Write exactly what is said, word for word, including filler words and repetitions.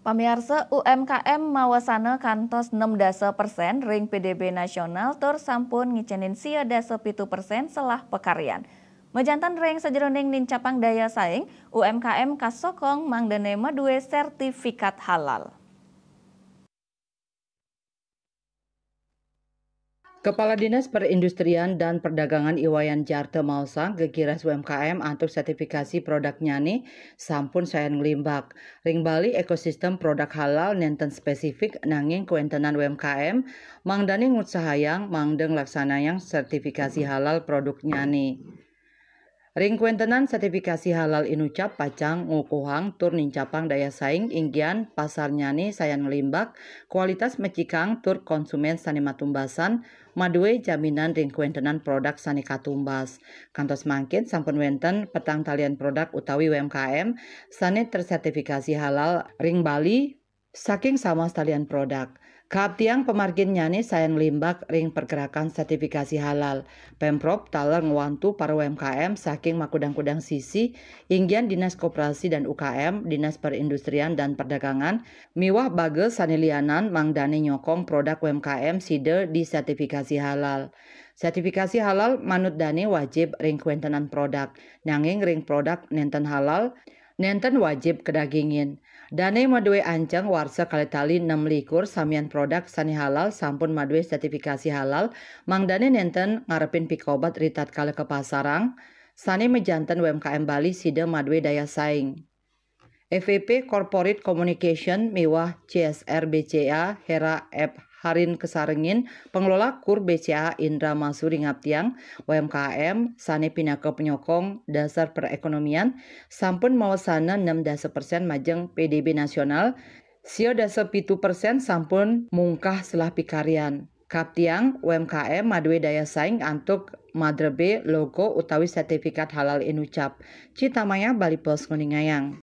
Pamiarsa, U M K M mawasana kantos enam dasa persen ring P D B nasional tur sampun ngicenin sia dasa pitu persen selah pakaryan. Majanten ring sajeroning nincapang daya saing, U M K M kasokong mangdane madue sertifikat halal. Kepala Dinas Perindustrian dan Perdagangan I Wayan Jarta maosang, gegires U M K M antuk sertifikasi produknyane sampun sayan nglimbak. Ring Bali, ekosistem produk halal nenten spesifik, nanging kawentenan U M K M mangdane ngutsahayang mangda nglaksanayang sertifikasi halal produknyane. Ring kawentenan sertifikasi halal inucap pacang ngukuhang tur nincapang daya saing, inggian pasarnyane sayan nglimbak, kualitas mecikang tur konsumen sane matumbasan madue jaminan ring kawentenan produk sane katumbas. Kantos mangkin sampun wenten petang talian produk utawi U M K M sane tersertifikasi halal ring Bali saking samas talian produk. Kaaptiang pamarginnyane sayan nglimbak ring pergerakan sertifikasi halal. Pemprov taler ngwantu para U M K M saking makudang-kudang sisi, inggian Dinas Koperasi dan U K M, Dinas Perindustrian dan Perdagangan, miwah baga sane lianan mangdane nyokong produk U M K M sida disertifikasi halal. Sertifikasi halal manut dane wajib ring kawentenan produk, nanging ring produk nenten halal, nenten wajib kadagingin. Dane madue anceng warsa kalih tali nem likur samian produk sane halal sampun madue sertifikasi halal, mangdane nenten ngarepin pikobat ritatkala kapasarang, sane majanten U M K M Bali sida madue daya saing. E V P Corporate Communication miwah C S R B C A Hera F Harin Kesarengin, Pengelola Kur B C A Indra Masuri ngaptiang, U M K M sane pinaka penyokong dasar perekonomian sampun mawasana enam dasa persen majeng P D B nasional, sia dasa pitu persen sampun mungkah selah pikaryan. Kaptiang, U M K M madue daya saing antuk madrebe logo utawi sertifikat halal inucap. Citamaya Bali Post nguningayang.